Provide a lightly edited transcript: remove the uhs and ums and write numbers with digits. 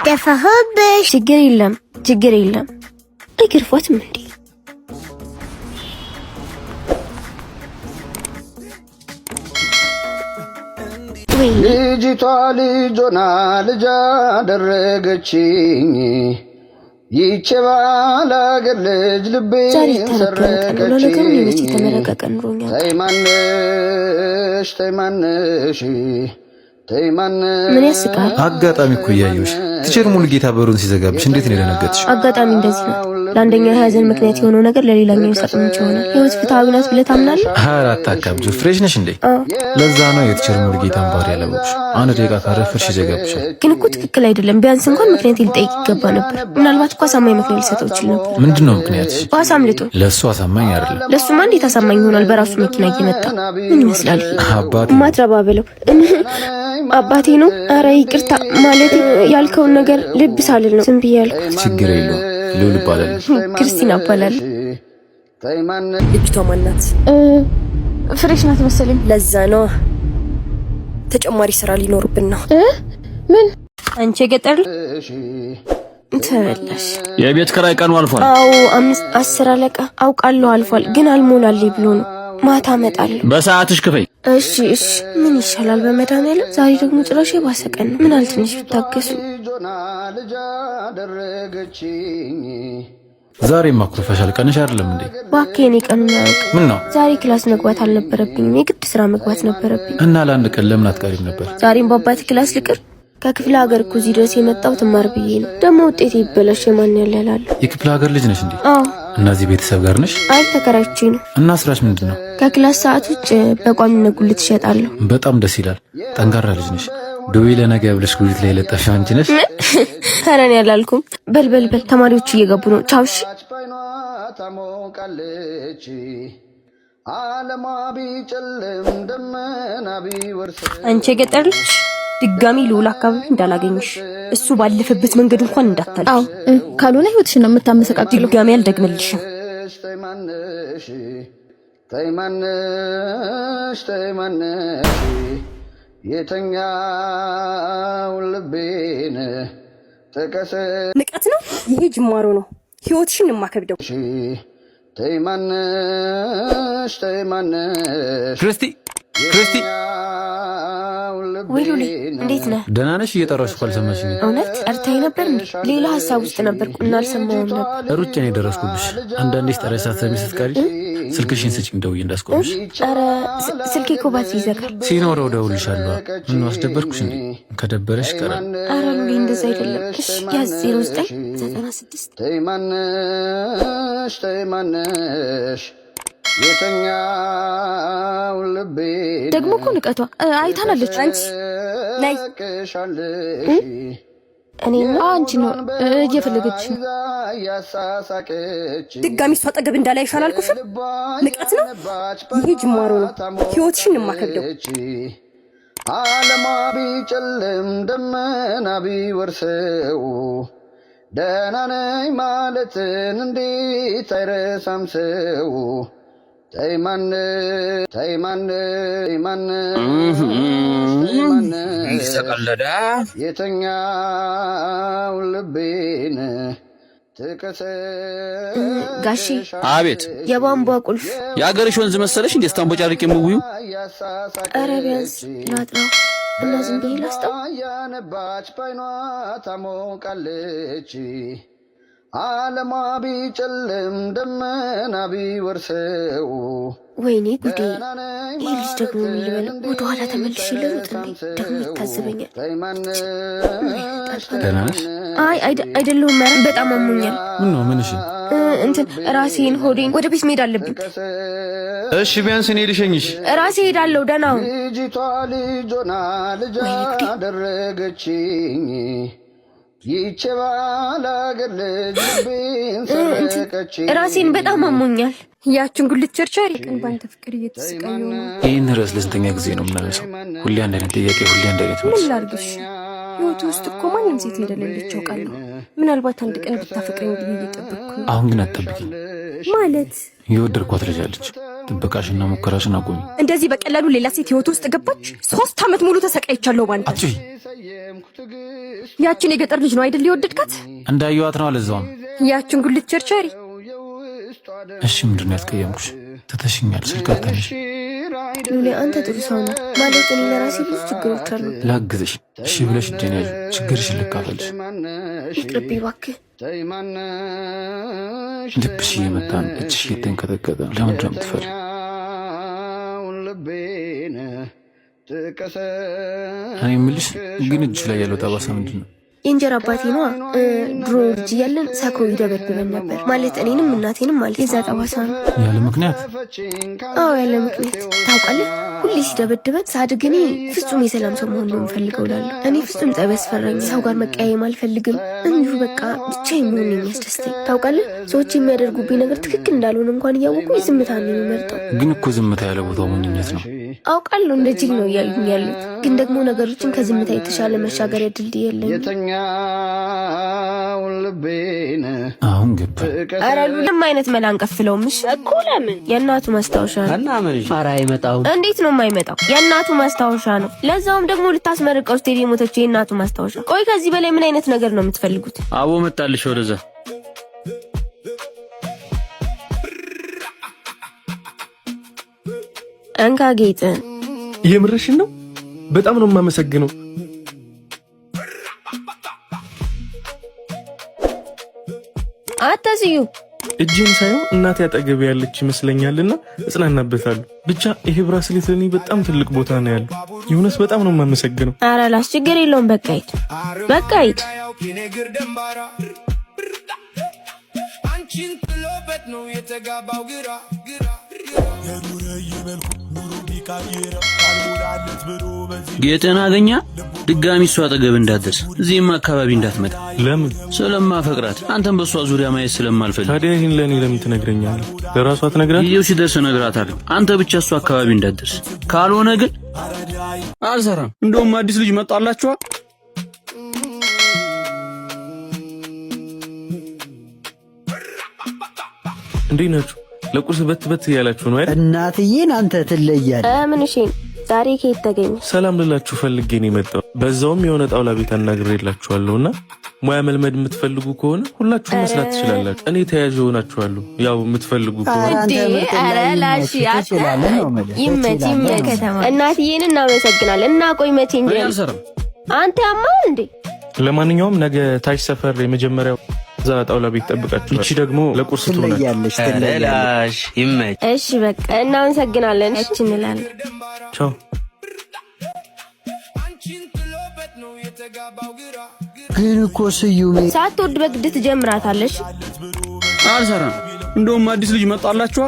ደፋሁብሽ። ችግር የለም ችግር የለም። አይገርፏትም እንዴ? ልጅቷ ልጆና ልጅ አደረገችኝ። ይቼ ባላገር ልጅ ልቤን ዛሬ የተረገመ ቀን ነው። ለነገሩ እኔ መቼ ሰረቀችኝ። የተመረቀ ቀን ኑሮኛል። ተይ ማነሽ ተይ ማነሽ ተይ ማነሽ። ምን ያስቃል? አጋጣሚ እኮ እያየሁሽ teacher ሙሉጌታ በሩን ሲዘጋብሽ እንዴት ነው የደነገጥሽ? አጋጣሚ እንደዚህ ነው። ለአንደኛው የሀዘን ምክንያት የሆነው ነገር ለሌላኛው የሳቅ ምንጭ ይሆናል። ህይወት ፍትሃዊ ናት ብለህ ታምናለህ? ኧረ አታካብጂው። Fresh ነሽ እንዴ? አዎ። ለዛ ነው የ teacher ሙሉጌታን ባህሪ ያላወቅሽ። አንድ ደቂቃ ካረፈድሽ ይዘጋብሻል። ግን እኮ ትክክል አይደለም። ቢያንስ እንኳን ምክንያት ሊጠይቅ ይገባ ነበር። ምናልባት እኮ አሳማኝ ምክንያት ሊሰጠው ይችል ነበር። ምንድን ነው ምክንያትሽ? ባስ አምልጦ። ለእሱ አሳማኝ አይደለም። ለእሱማ እንዴት አሳማኝ ይሆናል? በራሱ መኪና እየመጣ ምን ይመስላል? አባቴ ማትረባ ብለው አባቴ ነው። አረ ይቅርታ ማለት ያልከውን ነገር ልብ ሳልል ነው ዝም ብዬ ያልኩት። ችግር የለውም። ልዑል እባላለሁ። ክርስቲና እባላለሁ። ተይ ማነሽ። ልጅቷ ማናት? Fresh ናት መሰለኝ። ለዛ ነው ተጨማሪ ስራ ሊኖርብን ነው። ምን አንቺ የገጠር ተበላሽ። የቤት ኪራይ ቀኑ አልፏል። አዎ 5 10 አለቃ አውቃለሁ፣ አልፏል። ግን አልሞላልኝ ብሎ ነው። ማታ እመጣለሁ። በሰዓትሽ ክፈይ። እሺ እሺ። ምን ይሻላል በመድኃኒዓለም። ዛሬ ደግሞ ጭራሽ የባሰ ቀን ነው። ምን አለ ትንሽ ብታገሱ። ልጆና ልጅ አደረገችኝ። ዛሬ ማኩርፈሻል። ቀንሽ አይደለም እንዴ? እባክህ የኔ ቀኑን አያውቅም። ምን ነው? ዛሬ class መግባት አልነበረብኝም። የግድ ስራ መግባት ነበረብኝ። እና ለአንድ ቀን ለምን አትቀሪም ነበር? ዛሬም በአባት class ልቅር? ከክፍለ ሀገር እኮ እዚህ ድረስ የመጣው ትማር ብዬ ነው። ደግሞ ውጤቴ ይበላሽ የማን ያለ እላለሁ። የክፍለ ሀገር ልጅ ነሽ እንዴ? አዎ። እና እዚህ ቤተሰብ ጋር ነሽ? አይ ተከራይቼ ነው። እና ስራሽ ምንድን ነው? ከ class ሰዓት ውጭ በቋሚነት ጉልት እሸጣለሁ። በጣም ደስ ይላል። ጠንካራ ልጅ ነሽ። ዱቤ ለነገ ብለሽ ጉሊት ላይ የለጠፍሽው አንቺ ነሽ? ኧረ እኔ አላልኩም። በል በል በል ተማሪዎቹ እየገቡ ነው። ቻው እሺ። ባይኗ ታሞቃለች። ዓለሟ ቢጨልም ደመና ቢወርስ አንቺ የገጠር ልጅ ድጋሚ ልዑል አካባቢ እንዳላገኝሽ፣ እሱ ባለፈበት መንገድ እንኳን እንዳታልፊ። አዎ ካልሆነ ህይወትሽን ነው የምታመሰቃቅለው። ድጋሚ አልደግምልሽም። ተይ ማነሽ ተይ ማነሽ ተይ ማነሽ የተኛው ልቤን ጥቀሰሽ። ንቀት ነው ይሄ፣ ጅማሮ ነው። ህይወትሽን የማከብደው። ተይ ማነሽ ተይ ማነሽ ክርስቲ ክርስቲ፣ የተኛው ወይ ሉሌ ልቤን እንዴት ነህ? ደህና ነሽ? እየጠራሁሽ እኮ አልሰማሽኝም። እውነት ጠርተኸኝ ነበር እንዴ? ሌላ ሀሳብ ውስጥ ነበርኩ እና አልሰማሁም ነበር። ሩጬ ነው የደረስኩብሽ። አንዳንዴ ስጠራሽ ሳትሰሚ ስትቀሪ ስልክሽን ስጭኝ ደውዬ እንዳስቆምሽ። ኧረ ስልኬ እኮ ባትሪ ይዘጋል። ሲኖረው እደውልልሻለሁ። ምነው አስደበርኩሽ እንዴ? ከደበረሽ ይቀራል። ኧረ ሉሌ እንደዛ አይደለም። እሺ ያዝ 0996 ተይ ማነሽ ተይ ማነሽ የተኛው ልቤን ደግሞ እኮ ንቀቷ አይታናለች። አንቺ ነይ። ቅሻለሽ እኔ ነው አንቺ ነው እየፈለገች ነው። እያሳሳቀች ድጋሚ እሱ አጠገብ እንዳላይሽ አላልኩሽም? ንቀት ነው ይሄ፣ ጅማሮ ነው። ህይወትሽን የማከብደው። ዓለሟ ቢጨልም ደመና ቢወርሰው ደህና ነኝ ማለትን እንዴት አይረሳም ሰው። ተይ ማነሽ ተይ ማነሽ ተይ ማነሽ ተይ ማነሽ ተቀለደ። የተኛው ልቤን ጋሼ። አቤት። የቧንቧ ቁልፍ። የአገርሽ ወንዝ መሰለሽ እንዴ ስታንቦጫርቅ የምውዩ? ኧረ ቢያንስ ላጥራው እና ዝም ብዬ ላስጠው። ያነባች ባይኗ ታሞቃለች። ዓለሟ ቢጨልም ደመና ቢወርሰው ወይኔ ጉዴ! ይህ ልጅ ደግሞ ምን ልበለው? ወደኋላ ተመልሼ ልሩጥ እንዴ? ደግሞ ይታዘበኛል። ደህና ነሽ? አይ አይደለሁም። ኧረ በጣም አሞኛል። ምን ነው ምንሽ? እንትን ራሴን፣ ሆዴን። ወደ ቤት መሄድ አለብኝ። እሺ ቢያንስ እኔ ልሸኝሽ። ራሴ ሄዳለሁ። ደህና ሁን። ልጅቷ ልጆና ልጅ አደረገችኝ። ይቼ ባላገር ልጅ ልቤን ሰረቀችኝ። ራሴን በጣም አሞኛል። ያችን ጉልት ቸርቻሪ ቀን በአንተ ፍቅር እየተሰቃየሁ ነው። ይህን ርዕስ ለስንተኛ ጊዜ ነው የምናነሳው? ሁሌ አንድ አይነት ጥያቄ፣ ሁሌ አንድ አይነት ምን መልስ። ላድርግሽ? ህይወቱ ውስጥ እኮ ማንም ሴት እንደሌለች አውቃለሁ። ምናልባት አንድ ቀን ብታፈቅረኝ ብዬ እየጠበቅኩ ነው። አሁን ግን አትጠብቂኝ። ማለት? የወደድኳት ልጅ አለች። ጥበቃሽና ሙከራሽን አቁሚ። እንደዚህ በቀላሉ ሌላ ሴት ህይወት ውስጥ ገባች? 3 ዓመት ሙሉ ተሰቃይቻለሁ ባንተ። አትጩሂ። ያችን የገጠር ልጅ ነው አይደል የወደድካት? እንዳየዋት ነው አለዛውም። ያችን ጉልት ቸርቻሪ። እሺ ምንድን ነው ያስቀየምኩሽ? ትተሽኛል። ስልክ አታነሺ። ሉሌ አንተ ጥሩ ሰው ነህ። ማለት እኔ ለራሴ ብዙ ችግሮች አሉ። ላግዝሽ እሺ ብለሽ እጄን ያዥ። ችግርሽን ልካፈልሽ። ይቅርብኝ እባክህ። ልብሽ እየመታ ነው፣ እጅሽ እየተንቀጠቀጠ ነው። ለምንድን ነው የምትፈሪው? እኔ የምልሽ ግን እጅሽ ላይ ያለው ጠባሳ ምንድን ነው? የእንጀራ አባቴ ነዋ። ድሮ ልጅ እያለን ሰክሮ ይደበድበን ነበር። ማለት እኔንም እናቴንም ማለት የዛ ጠባሳ ነው። ያለ ምክንያት? አዎ ያለ ምክንያት። ታውቃለህ፣ ሁሌ ሲደበድበን ሳድግ እኔ ፍጹም የሰላም ሰው መሆን ነው የምፈልገው እላለሁ። እኔ ፍጹም ጠብ ያስፈራኝ፣ ሰው ጋር መቀያየም አልፈልግም። እንዲሁ በቃ ብቻዬን መሆን ነው የሚያስደስተኝ። ታውቃለህ፣ ሰዎች የሚያደርጉብኝ ነገር ትክክል እንዳልሆነ እንኳን እያወቁ ዝምታ ነው የምመርጠው። ግን እኮ ዝምታ ያለ ቦታው ሞኝነት ነው። አውቃለሁ እንደ ጅል ነው እያሉኝ ያሉት፣ ግን ደግሞ ነገሮችን ከዝምታ የተሻለ መሻገሪያ ድልድይ የለኝም። የተኛውን ልቤን አሁን ገባ። ኧረ ምንም አይነት መላ አንቀፍለውም። እሺ እኮ ለምን የእናቱ ማስታወሻ ነው። እና ምን ኧረ አይመጣውም። እንዴት ነው የማይመጣው? የእናቱ ማስታወሻ ነው። ለዛውም ደግሞ ልታስመርቀው ስትሄድ የሞተችው የእናቱ ማስታወሻ። ቆይ ከዚህ በላይ ምን አይነት ነገር ነው የምትፈልጉት? አቦ መጣልሽ ወደዛ። እንካ ጌጥን። የምርሽን ነው? በጣም ነው የማመሰግነው። አታስዩ እጄን ሳየው እናቴ አጠገቤ ያለች ይመስለኛልና እጽናናበታለሁ። ብቻ ይሄ bracelet ለኔ በጣም ትልቅ ቦታ ነው ያለው። የእውነት በጣም ነው የማመሰግነው። ኧረ ላሽ ችግር የለውም። በቃ ሂድ፣ በቃ ሂድ። ጌጥን አገኛ ድጋሚ እሷ አጠገብ እንዳትደርስ፣ እዚህም አካባቢ እንዳትመጣ። ለምን? ስለማፈቅራት፣ አንተም በእሷ ዙሪያ ማየት ስለማልፈልግ። ታዲያ ይህን ለእኔ ለምን ትነግረኛለህ? ለራሷ ትነግራት? ጊዜው ሲደርስ እነግራታለሁ። አንተ ብቻ እሷ አካባቢ እንዳትደርስ፣ ካልሆነ ግን አልሰራም። እንደውም አዲስ ልጅ መጣላችኋ። እንዴት ናችሁ? ለቁርስ በት በት እያላችሁ ነው አይደል? እናትዬን አንተ ትለያለህ። ምን እሺ፣ ዛሬ ከየት ተገኘ? ሰላም ልላችሁ ፈልጌ ነው የመጣው። በዛውም የሆነ ጣውላ ቤት አናግሬላችኋለሁና ሙያ መልመድ የምትፈልጉ ከሆነ ሁላችሁም መስራት ትችላላችሁ። እኔ ተያዥ ሆናችኋለሁ። ያው የምትፈልጉ ከሆነ አንተ ምርጥ ኧረ ላሽ ትችላለህ ነው የምልህ። ይመች ትችላለህ ይመች። ነው። እናትዬን እናመሰግናለን። እና ቆይ መቼ እንጂ እኔ አልሰራም። አንተ ያማ እንዴ? ለማንኛውም ነገ ታች ሰፈር የመጀመሪያው እዛ ጣውላ ቤት ጠብቃችሁ። ይቺ ደግሞ ለቁርስ ትሆናለች። ትለያለች ትለያለች። ላሽ ይመች። እሺ በቃ እናመሰግናለን። እሺ እንላለን። ቻው። ግን እኮ ስዩሜ ሳትወድ በግድ ትጀምራታለሽ። አልሰራም። እንደውም አዲስ ልጅ መጣላችኋ።